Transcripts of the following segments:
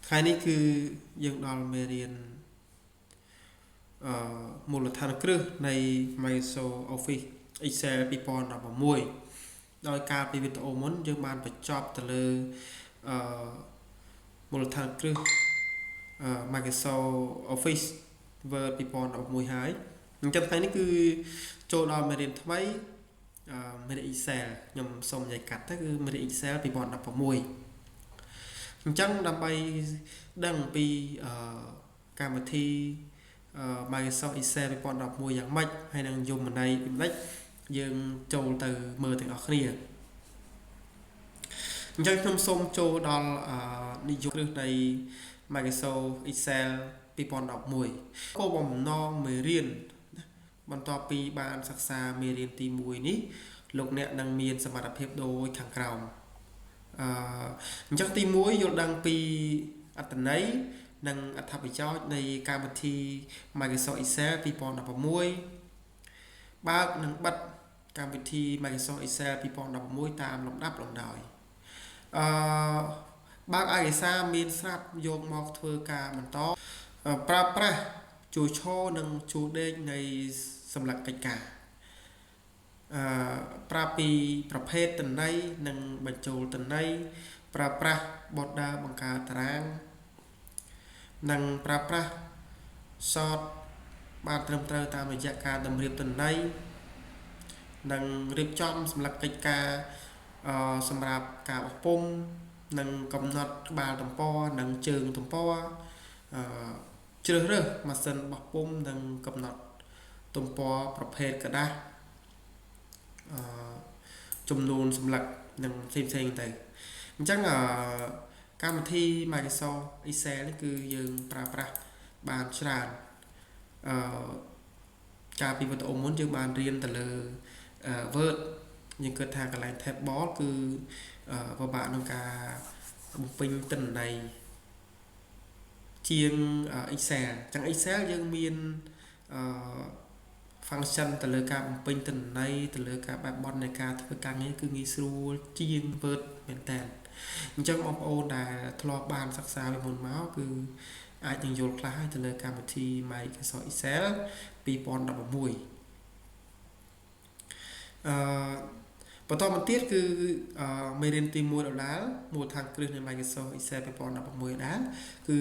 ថ្ងៃនេះគឺយើងដល់មេរៀនអឺមូលដ្ឋានគ្រឹះនៃ Microsoft Office Excel 2016ដោយកាលពីវីដេអូមុនយើងបានបញ្ចប់ទៅលើអឺមូលដ្ឋានគ្រឹះ Microsoft Office Word 2016ហើយអញ្ចឹងថ្ងៃនេះគឺចូលដល់មេរៀនថ្មីអឺមេរៀន Excel ខ្ញុំសូមនិយាយកាត់ទៅគឺមេរៀន Excel 2016អញ្ចឹងដើម្បីដឹងពីអឺកម្មវិធី Microsoft Excel 2016យ៉ាងម៉េចហើយនឹងយមន័យពីម៉េចយើងចូលទៅមើលទាំងអស់គ្នាអញ្ចឹងខ្ញុំសូមចូលដល់និយមគ្រឹះនៃ Microsoft Excel 2016គោលបំណងមេរៀនបន្ទាប់ពីបានសិក្សាមេរៀនទី1នេះលោកអ្នកនឹងមានសមត្ថភាពដូចខាងក្រោមអឺអញ្ចឹងទី1យល់ដឹងពីអត្ថន័យនិងអត្ថប្រយោជន៍នៃកម្មវិធី Microsoft Excel 2016បើកនិងបិទកម្មវិធី Microsoft Excel 2016តាមលំដាប់លំដោយអឺបើកឯកសារមានស្រាប់យកមកធ្វើការបន្តប្រើប្រាស់ជួរឈរនិងជួរដេកនៃសម្លឹកកិច្ចការអឺប្រាប់ពីប្រភេទទិន្នន័យនិងបញ្ចូលទិន្នន័យប្រើប្រាស់ border បង្កើតតារាងនិងប្រើប្រាស់ sort បានត្រឹមត្រូវតាមរយៈការតម្រៀបទិន្នន័យនិងរៀបចំសម្លឹកកិច្ចការអឺសម្រាប់ការបោះពុម្ពនិងកំណត់ក្បាលទំព័រនិងជើងទំព័រអឺជ្រើសរើសម៉ាស៊ីនបោះពុម្ពនិងកំណត់ទំព័រប្រភេទក្រដាសអឺចំនួនសម្លឹកនិងផ្សេងផ្សេងទៅអញ្ចឹងអឺកម្មវិធី Microsoft Excel នេះគឺយើងប្រើប្រាស់បានច្រើនអឺកាលពីវីដេអូមុនយើងបានរៀនទៅលើ Word យើងគិតថាកន្លែង table គឺពិបាកក្នុងការបំពេញទិន្នន័យជាង Excel អញ្ចឹង Excel យើងមានអឺ function ទៅលើការបំពេញទិន្នន័យទៅលើការបែបបទនៃការធ្វើការងារគឺងាយស្រួលជាង Word មែនតើអញ្ចឹងបងប្អូនដែលធ្លាប់បានសិក្សាពីមុនមកគឺអាចនឹងយល់ខ្លះហើយទៅលើកម្មវិធី Microsoft Excel 2016អឺបន្តមកទៀតគឺមេរៀនទី1ដដែលមូលដ្ឋានគ្រឹះនៃ Microsoft Excel 2016ដែរគឺ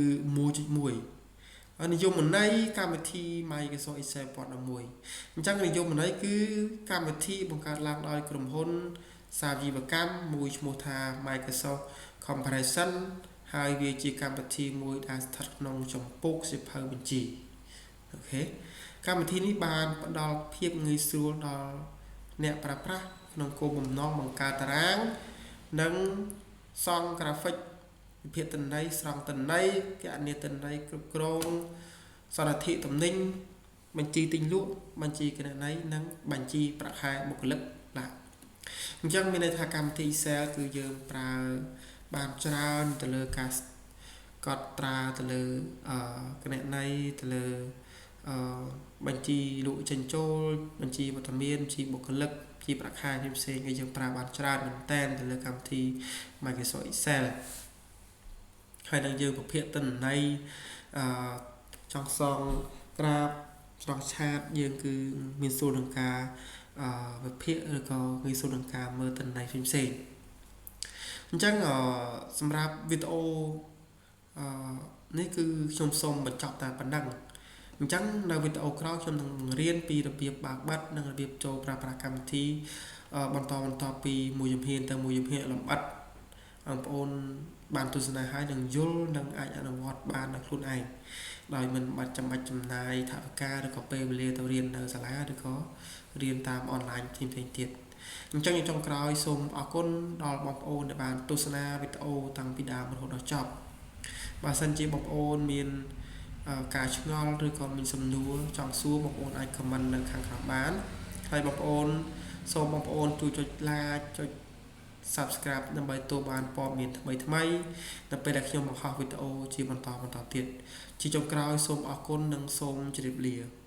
1.1និយមន័យកម្មវិធី Microsoft Excel 2016អញ្ចឹងនិយមន័យគឺកម្មវិធីបង្កើតឡើងដោយក្រុមហ៊ុនសាជីវកម្មមួយឈ្មោះថា Microsoft Corporation ហើយវាជាកម្មវិធីមួយដែលស្ថិតក្នុងចម្ពោះសៀវភៅបញ្ជីOK កម្មវិធីនេះបានផ្ដល់ភាពងាយស្រួលដល់អ្នកប្រើប្រាស់ក្នុងគោលបំណងបង្កើតតារាងនិងសង់ក្រាហ្វិកវិភាគទិន្នន័យស្រង់ទិន្នន័យគណនាទិន្នន័យគ្រប់គ្រងសន្និធិទំនិញបញ្ជីទិញលក់បញ្ជីគណនេយ្យនិងបញ្ជីប្រាក់ខែបុគ្គលិកបាទអញ្ចឹងមានន័យថាកម្មវិធី Excel គឺយើងប្រើបានច្រើនទៅលើការកត់ត្រាទៅលើគណនេយ្យទៅលើអឺបញ្ជីលក់ចេញចូលបញ្ជីវត្តមានបញ្ជីបុគ្គលិកជាប្រាក់ខែផ្សេងៗគឺយើងប្រើបានច្រើនមែនតែនទៅលើកម្មវិធី Microsoft Excel ហើយនឹងយើងប្រភេទទិន្នន័យអឺចង់សង់ក្រាបស្រង់ឆាតយើងគឺមានស្រួលក្នុងការអឺវិភាគឬក៏ងាយស្រួលក្នុងការមើលទិន្នន័យផ្សេងៗអញ្ចឹងអឺសម្រាប់វីដេអូអឺនេះគឺខ្ញុំសូមបញ្ចប់តែប៉ុណ្ណឹងអញ្ចឹងនៅវីដេអូក្រោយខ្ញុំនឹងបង្រៀនពីរបៀបបើកបិទនិងរបៀបចូលប្រើប្រាស់កម្មវិធីបន្តបន្តពីមួយជំហានទៅមួយជំហានលម្អិតបងប្អូនបានទស្សនាហើយនឹងយល់និងអាចអនុវត្តបានដោយខ្លួនឯងដោយមិនបាច់ចាំបាច់ចំណាយថវិកាឬក៏ពេលវេលាទៅរៀននៅសាលាឬក៏រៀនតាមអនឡាញផ្សេងៗទៀតអញ្ចឹងចុងក្រោយសូមអរគុណដល់បងប្អូនដែលបានទស្សនាវីដេអូតាំងពីដើមរហូតដល់ចប់បើសិនជាបងប្អូនមានការឆ្ងល់ឬក៏មានសំណួរចង់សួរបងប្អូនអាច comment នៅខាងក្រោមបានហើយបងប្អូនសូមបងប្អូនជួយចុច like ចុច Subscribe ដើម្បីទទួលបានព័ត៌មានថ្មីថ្មីនៅពេលដែលខ្ញុំបង្ហោះវីដេអូជាបន្តបន្តទៀតជាចុងក្រោយសូមអរគុណនិងសូមជម្រាបលា។